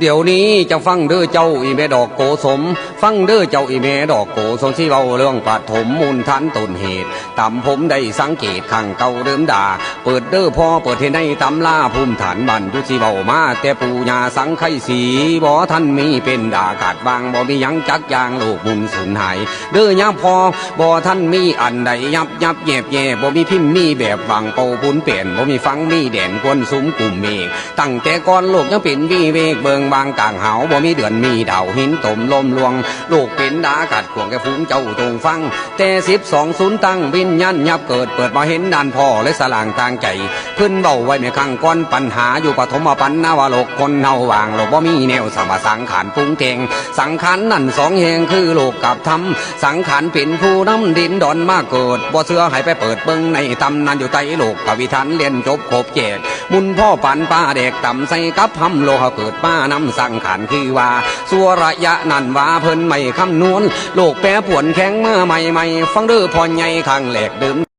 ດຽວນີ້ຈະຟັງເດີເຈົ້າອີ່ແມ່ດອກໂກສົມ ຟັງເດີເຈົ້າອີ່ແມ່ດອກໂກສົມ ຊິເວົ້າເລື່ອງປະຖົມມູນຖານຕົ້ນເຫດ ຕາມຜົມໄດ້ສັງເກດຄັ້ງເກົ່າເດີມດາ ເປີດເດີພໍ່ເປີດເຮັດໃນຕຳລາພູມຖານບ້ານຢູ່ ຊິເວົ້າມາແຕ່ປູ່ຍ່າສັງໄຄສີ ບໍ່ທັນມີເປັນດາ ກາດວ່າງບໍ່ມີຫຍັງຈັກຢ່າງ ໂລກໝຸນສູນຫາຍ ເດີຍາມພໍ່ ບໍ່ທັນມີອັນໃດ ຍັບຍັບແຍບແຍ ບໍ່ມີພິມມີແບບ ຫວ່າງເປົ່າບຸນເປັນ ບໍ່ມີຝັ່ງມີແດນ ຄວນສຸມກຸ່ມເມກ ຕັ້ງແຕ່ກ່ອນໂລກຍັງເປັນວິເວກ ເບິ່ງວ່າງກາງຫາວ ບໍ່ມີເດືອນມີດາວ ຫີນຕົມລົມລວງ ໂລກເປັນດາ ກາດຂວາງແກ່ຝູງເຈົ້າຈົ່ງຟັງ ແຕ່ສິບສອງສູນຕັ້ງ ວິນຍານຫຍັບເກີດ ເປີດມາເຫັນດ້ານພໍ່ ແລະສະຫຼາງທາງໃຈ ເພິ່ນເວົ້າໄວ້ແມ່ຄັ້ງກ່ອນ ປັນຫາຢູ່ປະຖົມມະປັນນະວະໂລກ ຄົນເຮົາຫວ່າງໂລກ ບໍ່ມີແນວສະມາສັງຂານປຸງແຕ່ງ ສັງຂານນັ້ນສອງແຫ່ງ ຄືໂລກກັບທຳ ສັງຂານເປັນຜູ້ນຳດິນດອນມາເກີດ ບໍ່ເຊື່ອໃຫ້ໄປເປີດເບິ່ງໃນຕຳນານ ຢູ່ໃຕ້ໂລກກະວິຖານ ລຽນຈົບຄົບແຈກ ບຸນພໍປານປາແດກຕຳໃສ່ກັບຫຳ ໂລກເຮົາເກີດມານຳສັງຂານ ຄືວ່າຊົ່ວໄລຍະນັ້ນວ່າ ເພິ່ນໄມ່ຄຳນວນ ໂລກແປປວນແຂງມາໃໝ່ໆ ຟັງເດີພໍ່ໃຫຍ່ຄັ້ງແລກເດີມ